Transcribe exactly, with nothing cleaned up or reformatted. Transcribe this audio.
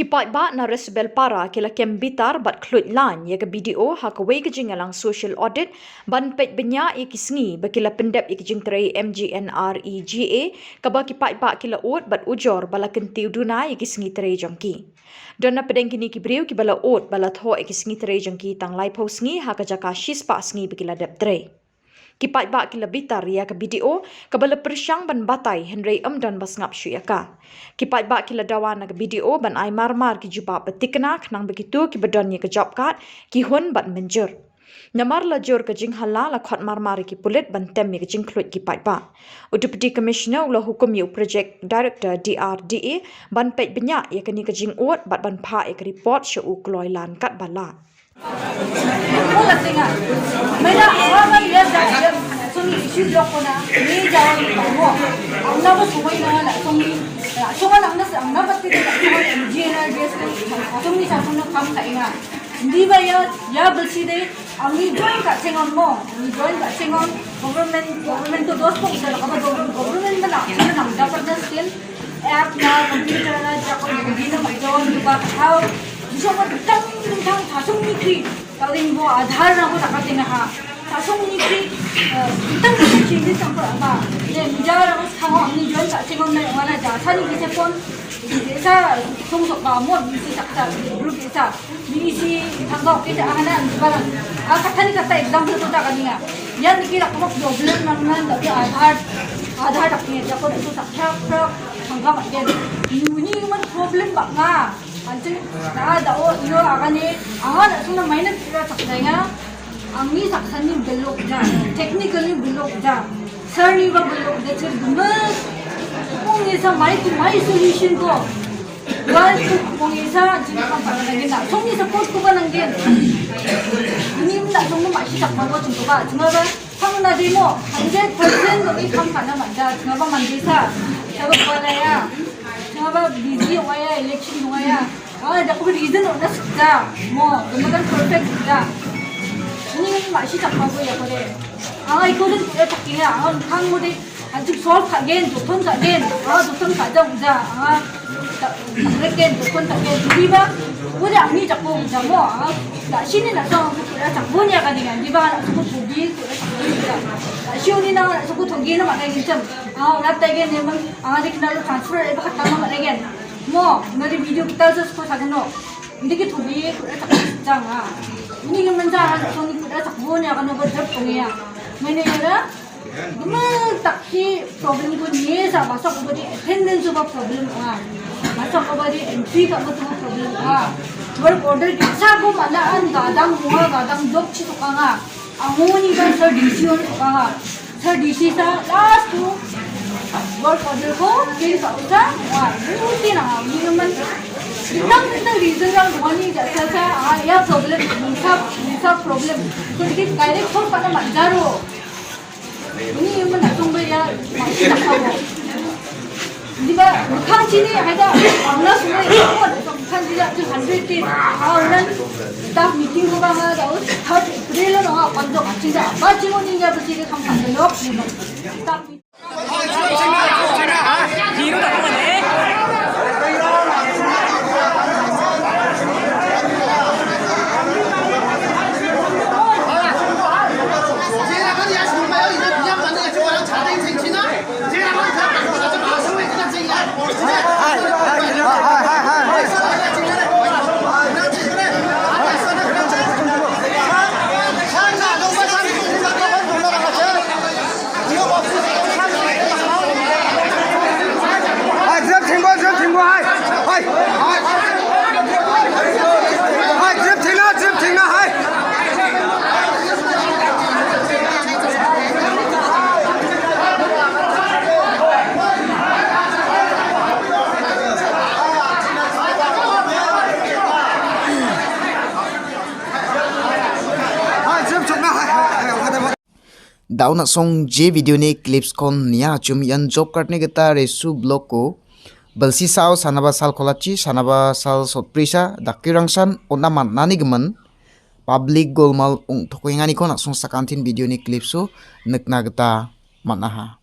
Ki paidbah na Resubelpara ki la kem bitar bad khluit lain ïa ka B D O ha kawei ka jingïalang social audit ban peit bniah ïa ki sngi ba ki la pyndep ïa ka jingtrei M G N R E G A kaba ki paidbah ki la ud bad ujor ba la kyntiew duna ïa ki sngi trei jong ki. Don na pdeng kine ki briew kiba la ud ba la thoh ïa ki sngi trei jong ki tang laiphew sngi ha ka jaka shispah sngi ba ki la dep trei. Ki paidbah ki la bitar ïa ka B D O kaba la pyrshang ban batai hynrei ym don ba sngap shuh ïa ka. Ki paidbah ki la dawa na ka B D O ban ai marmar ki jubab ba thikna khnang ba kito kiba don ïa ka job card ki hun bad mynjur. Namar la jur ka jinghala la khot marmar ïa ki pulit ban tem ïa ka jingkhluit ki paidbah. U Deputy Commissioner u la hukum ïa u Project Director D R D A ban peit bniah ïa kane ka jingud bad ban phah ïa ka report sha u kloi lan katba lah. Ndi ba ïa, ïa bisi de, angni join ka chengon mo, angni join ka chengon, government, government to dos pok sa, kaba government ba na, na nang dapat na skin, app na, computer na, ja ko ni na ma join ba ka thau, bisa ko tang tang thasung ni kri, kaling bo Aadhaar na ko taka tinga ha, thasung ni kri, tang tang changes ang ko ba, ne, mija ra ko sa ko angni join ka chengon na, wana ja, sa ni kise phone, sa, sung sok ba mo, bisi sa, group sa. Bisi thang kau kita anak ni barang. Ah, kata ni kata example tu tak kani ya. Yang ni kira kau problem nang nang tapi Aadhaar, Aadhaar tak ni ya kau tu tak prak prak thang kau mat dia. Ni ni man problem bak nga. Anjing na da o io akan ni. Ah, nak suna mainan kira tak dai nga. Angni tak sani belok ja. Technically belok ja. Sir ni ba belok ja cer gemes. Kung ni sa mai tu mai solution ko. Wal tu kung isa jin kam pa na gin na. Song ni support ko ba nang gin. Ni na song ma shi tak ma ko chung ko ba. Chung ba. Kam na demo. Hundred percent ko ni kam pa na ma da. Chung ba man di sa. Sa ba ko la ya. Chung ba busy wa ya, election wa ya. Ah, da ko reason na sa. Mo, ko ma kan perfect da. Ni ma shi tak ma ko ya ko de. Ah, I couldn't put a tak ya. Ah, kan mo de. Antuk solve ka gen, tu thon ka gen, ah, tu thon ka jam ja, ah, ta, ta gen, tu thon ka gen, di ba, udah ni tak pun jam mo, ah, tak sini nak song aku tak tak pun ya kan dengan, di ba, nak suku tugi, tak tak pun ya, tak sini nak nak suku tugi nama kan macam, ah, orang tak gen memang, ah, dia kena lu transfer, eh, bakal tanam tak gen, mo, mari video kita tu suku tak kena, dia kita tugi, tak tak jam, ah, ini yang menjadi, nak song aku tak tak pun ya kan, nak berjep pun ya, mana ya, Gumang tak ki problem ko ni sa masuk ko di attendance ba problem ah. Masuk ko di entry ka ba tu problem ah. Work order ki sa ko mana an gadang mua gadang job chi to kanga. Anguni ba sir D C on to kanga. Sir D C sa last tu work order ko kin sa usa wa rutin ah ni man. Tang tang reason yang wani ja sa sa ah ya problem sa sa problem. Ko ki direct ko pa na manjaro. Ini mana song ba ya, masih tak tahu. Di ba, bukan sini ada, Allah sungai, bukan tidak tu hundred tin. Orang staff meeting ko ba ada, third April lo, apa tu, tidak apa cuma ni ya bersih kam tak belok. Staff meeting. Hai, drip thing ko, drip thing ko, hai. Hai, hai. Hai, drip thing na, drip thing na, hai. Hai, drip thing na, hai, hai, hai, hai. Daw na song je video ni clips kon nia chum yan job card ni kita resu block ko. Belsi sao sanaba sal kolachi sanaba sal sotprisa dakirangsan onaman nani gemen. Public golmal ung thokoi ngani ko na song sakantin video ni clips so nekna kita manaha.